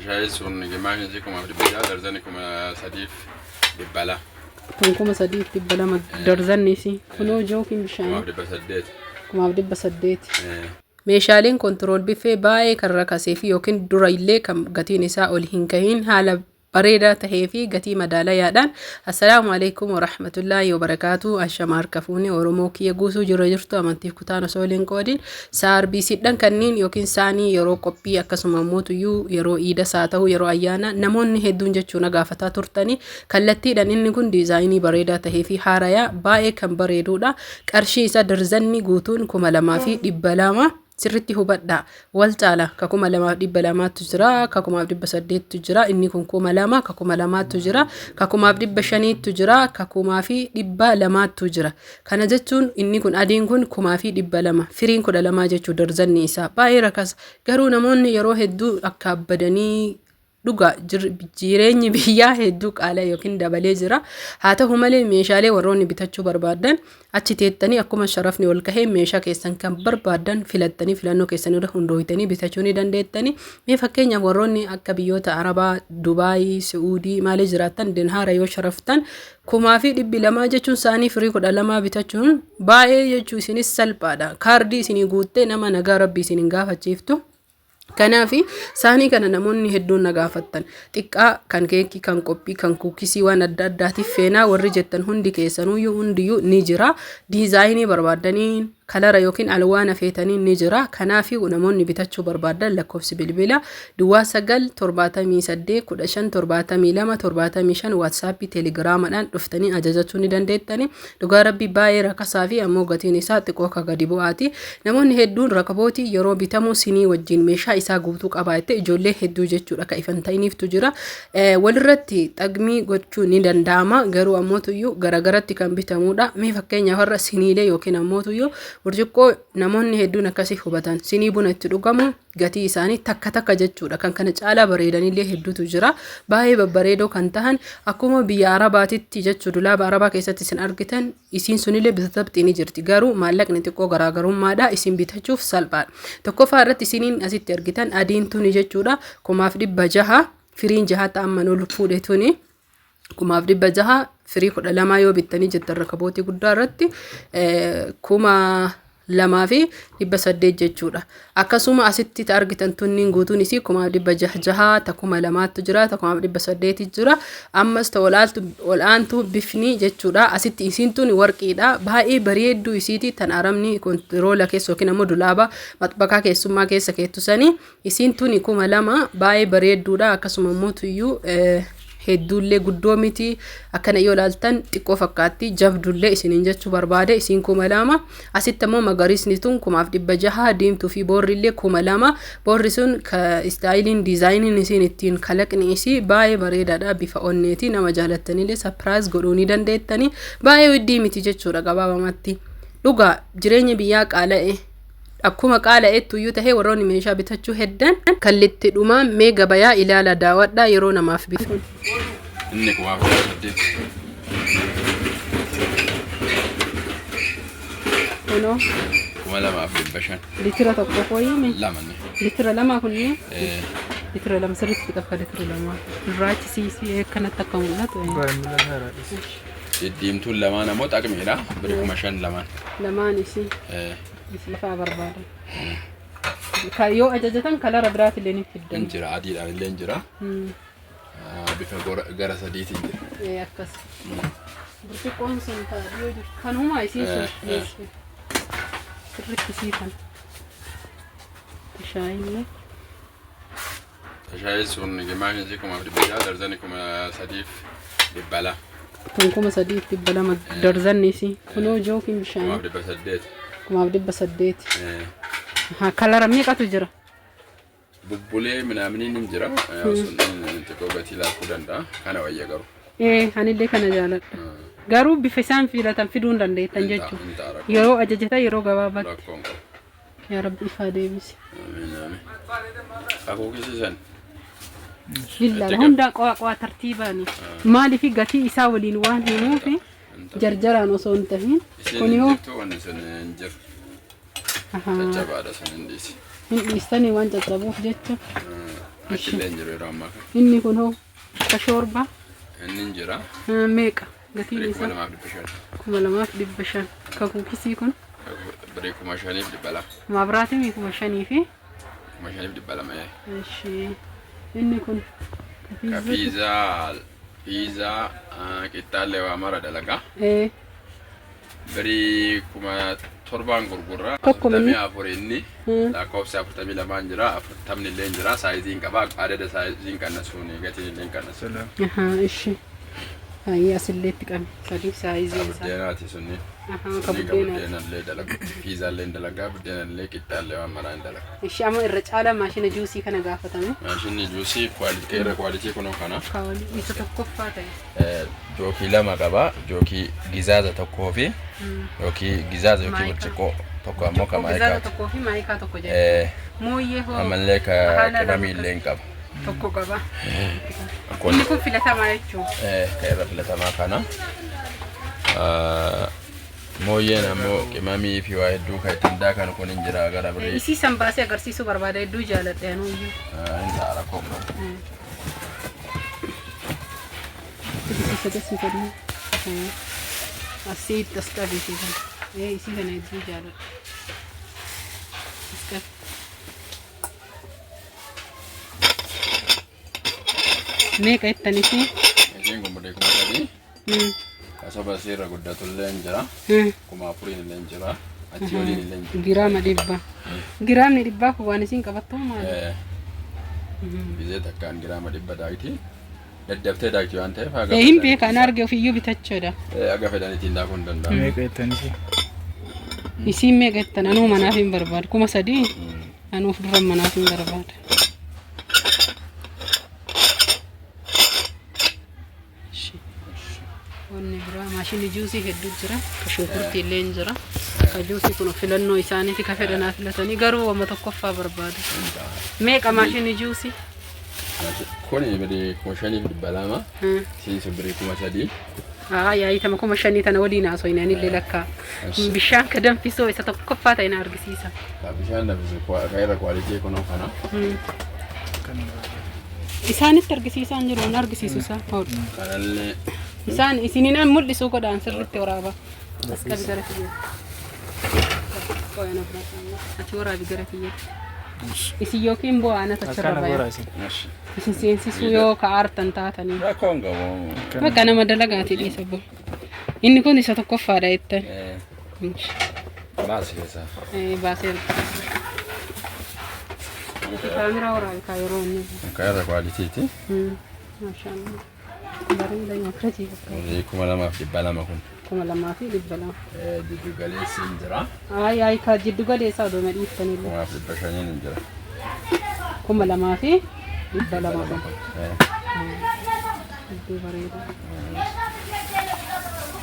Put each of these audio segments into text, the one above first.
Tashaayii sun gimaashni isii 1600, darzani 3200. Kun 3200 darzanni isii. Kunoo jookiin bishaanii. 1800. 1800. Meeshaaleen kontirool biffee baay'ee kan rakasee fi yookiin dura illee kan gatiin isaa ol hin kahin haala bareedaa tahee fi gatii madaalayaadhaan. Assalaamu alaikum warahmatullaahi wabarakaatu. Ashama, harka fuune Oromoo kiyya guutuu jira jirtu, amantiif kutaan osoo hin qoodin, saarbiisiidhaan kanneen yookiin saanii yeroo qophii, akkasuma mootuyyuu yeroo iidas haa ta'u yeroo ayyaana, namoonni hedduun jechuun gaafataa turtanii, kallattiidhaan inni kun diizaayinii bareedaa tahee fi haarayaa baay'ee kan bareedudha. Qarshii isaa darzanni guutuun 2200. Sirritti hubadhaa, wal caala. Ka 2200tu jira, ka 1800tu jira. Inni kun 2000, ka 2000tu jira, ka 1500tu jira, ka 1200tu jira. Kana jechuun inni kun adiin kun 2200, firiin 12 jechuu. Darzanni isaa baay'ee rakasa, garuu namoonni yeroo hedduu akka abbadanii dhuga jireenyi biyyaa hedduu qaala yookiin dabalee jira. Haa ta'u malee, meeshaalee warroonni bitachuu barbaadan achi teettanii akkuma sharafni ol kahee meeshaa keessan kan barbaadan filattanii, filannoo keessan irra hundooytanii bitachuu ni dandeettanii. Mee fakkeenyaaf warroonni akka biyyoota Arabaa, Dubaayii, Su'uudii maalii jiraattan, dinhaara yoo sharaftan 2200 jechuun isaanii firii 12 bitachuun baay'ee jechuu isinis salphaadha. Kaardii isinii guuttee nama nagaa rabbi isin hin gaafachiiftu. Kanaaf saanii kana namoonni hedduun na gaafattan. Xiqqaa kan keekii, kan qophii, kan kuukisii, waan adda addaatiif feenaa warri jettan hundi keessanuyyuu hundiyyuu ni jira. Diizaayinii barbaaddanii, kalara yookiin alwaana feetanii ni jira. Kanaaf namoonni bitachuu barbaadan lakkoofsi bilbila 09 78 15 72 75, Waatsaappii, Teelegiraamadhaan dhuftanii ajajachuu ni dandeettani. Dhugaa rabbii baay'ee rakasaa fi ammoo gatiin isaa xiqqoo akka gadi bu'aati. Namoonni hedduun rakabootii yeroo bitamu sinii wajjin meeshaa isaa guutuu qabaate ijoollee hedduu jechuudha ka ifan ta'iniiftu jira. Walirratti xagmii gochuu ni danda'ama, garuu ammootuyyuu garagaratti kan bitamudha. Mee fakkeenyaaf har'a siniilee yookiin ammootuyyuu burcuqqoo namoonni hedduun akkasii hubatan, sinii buna itti dhugamu, gatii isaanii takka takka jechuudha. Kan kana caalaa bareedanillee hedduutu jira. Baay'ee babbareedoo kan tahan akkuma biyya Arabaatitti jechuu dulaaba Arabaa keessatti isin argitan, isiin sunillee bitattabxii ni jirti. Garuu maallaqni xiqqoo garaagarummaadha. Isin bitachuuf salphaadha. Tokkoffaa irratti isiniin asitti argitan adiin tuni jechuudha 1600, firiin jaha ta'amman ol fuudhe tuni. 1600 firii 12 yoo bittanii jettan rakabootii guddaa irratti 2800 jechuudha. Akkasuma asitti ta argitan tunniin guutuun isii 1600 jaha, ta 2000tu jira, ta 1800 jira. Ammas ta ol'aantu bifni jechuudha. Asitti isiin tun warqiidha. Baay'ee bareedduu isiiti, tan aramni kontiroola keessa yookiin ammoo dulaaba maxbakaa keessummaa keessa keettu sanii. Isiin tuni 2000, baay'ee bareedduudha. Akkasuma immoo tuyyuu hedduullee guddoo miti, akkana yoo ilaaltan xiqqoo fakkaatti, jabdullee isiniin jechuu barbaade. Isiin 2000. Asitti ammoo magariisni tun 1600, diimtuu fi boorrillee 2000. Boorri sun istaayiliin diizaayiniin isiin ittiin kalaqni isii baay'ee bareedaadha. Bifa onneeti, nama jaalattanillee surprise godhuu ni dandeettanii. Baay'ee widdii miti jechuudha. Gabaabamatti dhugaa jireenya biyyaa qaala'e, akkuma qaala'eettu iyyuu tahee warroonni meeshaa bitachuu heddan kallitti dhumaa mee gabayaa ilaala, daawwadhaa yeroo namaaf bitu. Inni 1800. Kunoo. 2500. Litira tokko fooyyame. Lama ni. Litira lama kunneen. Eh. Litira lama sirriitti qabka, litira lama. Gurraachi siisii akkanatti akka mul'atu. Diddiimtuun lamaan ammoo xaqmiidha. Biri 5000 lamaan. Lamaan isii. Eh. Isii fa'aa barbaada. Yoo ajajatan kalara biraatillee ni Hin fiddan. jira, adiidhaan illee hin jira. Ah, bifa gara sadiitiin jira. Ee, akkas. Burcuqqoon sun ta'a dhiyoo jirtu. Kanuma isiin sun dhiyeessu. Sirriitti isii kana. Shaayillee. Shaayii sun gimaashni isii 1600, darzani 3200. Kun 3200 darzanni isii. Kunoo jookiin bishaanii. 1800. 1800. Eh. Kalara meeqatu jira? Bubbulee minaaminiin hin jira. Sun xiqqoo gatii laafuu danda'a. Kana wayya garuu. Ee, anillee kana jaaladha. Garuu bifa isaan filatan fiduu hin dandeettan Hin ta'a, jechuudha. hin ta'a, rakkoo. Yeroo ajajatan yeroo gabaabaatti. Rakkoo hin qabu. Yaa Rabbi, ifaa deebisi. Amiin, amiin. Hakuukisiisan. Ilaala hundaa qo'a qo'a tartiibaani. Maaliif gatii isaa waliin waan himuufi jarjaraan osoo hin tahin. Isiin Kun hin yoo jirtu, wanni sun hin jiru. Caccabaadha, sun hin dhiisi. Hin dhiistanii waan caccabuuf jecha. Achillee hin jiru yeroo ammaa kana. Inni kun hoo ka shoorbaa? Inni hin jira. Meeqa gatiin Birrii kuma isaa? lamaaf dhibba shan. 2500. Ka kuukisii kun? Birrii 5200. Mabraatii 5000 fi 5200 ee. Ishee inni kun ka Ka piizaa. piizaa piizaa qixxaallee waa mara dalagaa. Birii 7000n gurgurra. Tokko minni. 44 inni lakkoofsi 42n jira, 40 illee jira, saayiziin qaba, adada saayiziin qannasuun gatiin illee qannasu. Ahaa, ishi. Ayyee asillee itti qabi. Sadii saayiziin isaa. Buddeenaati sunni. Ahaa, ka Sunni ka buddeenaati. buddeena illee dalagu. Piizaa illee dalagaa, buddeena illee qixxaa illee waan maraa hin dalaga. Ishi amma irra caalaa maashina juusii kana gaafatame. Maashinni juusii irra kwaalitii kunoo kana. Kaawwanii isa tokkoffaa ta'e. Jookii lama qaba. Jookii gizaaza tokkoo fi yookiin gizaaza yookiin Maayikaa. burcuqqoo tokko ammoo ka Gizaaza maayikaati. tokkoo fi maayikaa tokko jedha. Mooyyee hoo Ammallee ka haala lama qimamii illee hin qaba. tokko qaba. Kun Inni kun filatamaa jechuudha. Ka irra filatamaa kana. Mooyyeen ammoo qimamii fi waa hedduu kan ittiin daakan kun hin jira gara birii. Isii san baasee agarsiisuu barbaada hedduu jaaladhe anuuyyuu. Hin ta'a rakkoo hin qabu. Isii sagasii kennu. Asii as qabi isii kana. Isii kana hedduu jaaladha. As qabi. Meeqa jettan isii? Isiin kun birrii 3000. Kasoba isiirra guddatu illee hin jira. 4000n illee hin jira. Achii oliin illee hin jira. Giraama 100. Giraamni dhibbaa kun waan isiin qabattu maali? Gizee takkaan giraama 100 daakti. Daddaftee daakti waan ta'eef haga Hin beeka an arge ofiiyyuu bitachuudha. Haga fedhan ittiin daakuu hin danda'amu. Meeqa jettan isii? Isiin meeqa jettan anuu manaaf hin barbaadu. 3000 anuuf dura manaaf hin barbaadu. Wanni biraa maashinni juusii hedduu jira. Ka shunkurtii illee hin jira. Ka juusii kun filannoo isaaniiti ka fedhanaa filatanii garuu wama tokkoffaa barbaadu. Meeqa maashinni juusii? Kuni birrii 5200. Isiin sun birrii 3000. Haa yaa'ii tama 5000 tana waliin haasofne anillee lakkaa. Bishaan ka danfisoo isa tokkoffaa ta'e na argisiisa. Bishaan danfisu ka irra kwaalitii kunoo kana. Isaanitti argisiisaa hin jiru, hin argisiisu isaa. Hodhu. Kanallee Isaan isiniin mul'isuu godhaan sirriitti waraaba. As qabi gara kiyya. Qoya na bira. Ati waraabi gara kiyya. Isin yookiin bu'aa anatu achirra Akkana baya. goraa isin. Isin seensisuu yoo ka aartan taatanii. Rakkoo hin qabu. Bakka nama dalagaati dhiisa bul. Inni kun isa tokkoffaadha jettan. Baasi keessaa. Baasee kaameraa waraabi kaa yeroo inni. Akka irra kwaalitiiti. Maashaallah. Bareeda nyaata fakkaata. Birrii 2200 kun. 2200. Jiddu galeessi hin jira. Ayi ayi ka jiddu galeessaa odoo na dhiiftanillee. 1500n hin jira. 2200 kun. Hedduu bareeda.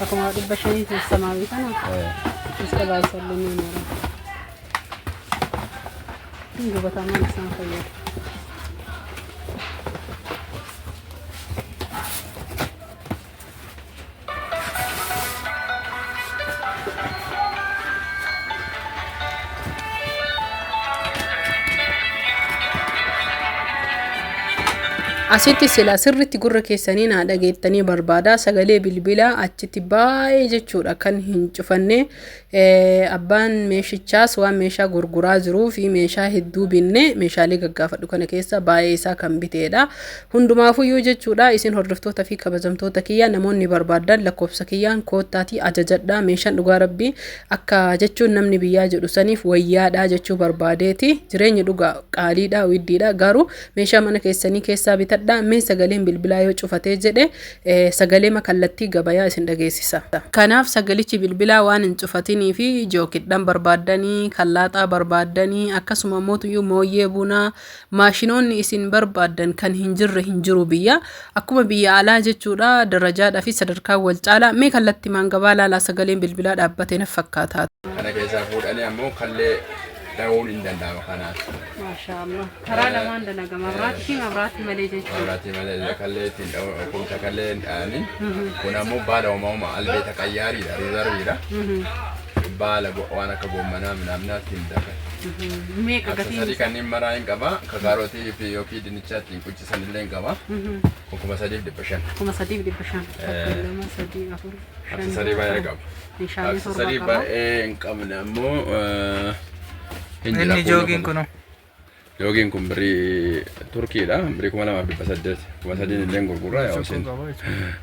Akkuma 500 keessamaawii kana. Isa baay'isallee ni mura. Gubataa maal isaan fayyadu? Asitti sila sirritti gurra keessanii naa dhageettanii barbaada sagalee bilbilaa achitti baay'ee jechuudha kan hin cufanne abbaan meeshichaas waan meeshaa gurguraa jiruu fi meeshaa hedduu binne meeshaalee gaggaafadhu kana keessa baay'ee isaa kan biteedha. Hundumaafuyyuu jechuudha isin hordoftoota fi kabajamtoota kiyya namoonni barbaadan lakkoofsa kiyyaan koottaatii ajajadhaa meeshaan dhugaa rabbii akka jechuun namni biyyaa jedhu saniif wayyaadha jechuu barbaadeeti jireenyi dhugaa qaaliidha widdiidha garuu meeshaa mana keessanii keessaa bitadhaa mee sagaleen bilbilaa yoo cufatee jedhe sagalee kallattii gabayaa isin dhageessisa. Kanaaf sagalichi bilbilaa waan hin cufatinii fi jookidhan barbaaddanii kallaaxaa barbaaddanii akkasuma mootuyyuu mooyyee bunaa maashinoonni isin barbaaddan kan hin jirre hin jiru biyya akkuma biyya alaa jechuudha darajaadhaa fi sadarkaa wal caalaa mee kallattii maan gabaa laalaa sagaleen bilbilaa dhaabbate na fakkaata. Kana keessaa fuudhanii ammoo kallee dha'uun hin danda'ama kanaaf. Maashaallah. Karaa lamaan dalaga mabraatii fi mabraatii malee jechuudha. Mabraatii malee illee kallee ittiin dha'u kumsa kallee hin dha'anii. Kun ammoo baala uumamaa albeeta qayyaariidha riizarviidha. Baala waan akka goommanaa minaamnaa ittiin dakan. Meeqa gatiin Aksesarii isaa? kanneen maraa hin qaba. Ka kaarotii fi yookiin dinnichaa ittiin quncisan illee hin qaba. Kun 3500. 3500. 1, 2, 3, 4, 5. Aksesarii baay'ee qaba. Meeshaalee 7 Aksesarii qaba. baay'ee hin qabne ammoo hin jira. Inni joogiin kunoo. Joogiin kun birrii Turkiidha. Birrii 2800. 3000 illee gurgurraa yaa Hussein.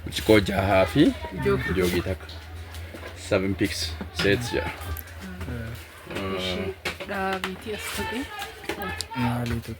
Burcuqqoo jahaa fi joogii takka. Seven piece set jedha. Ishee dhaabiitii as tuqe. Maaliitu?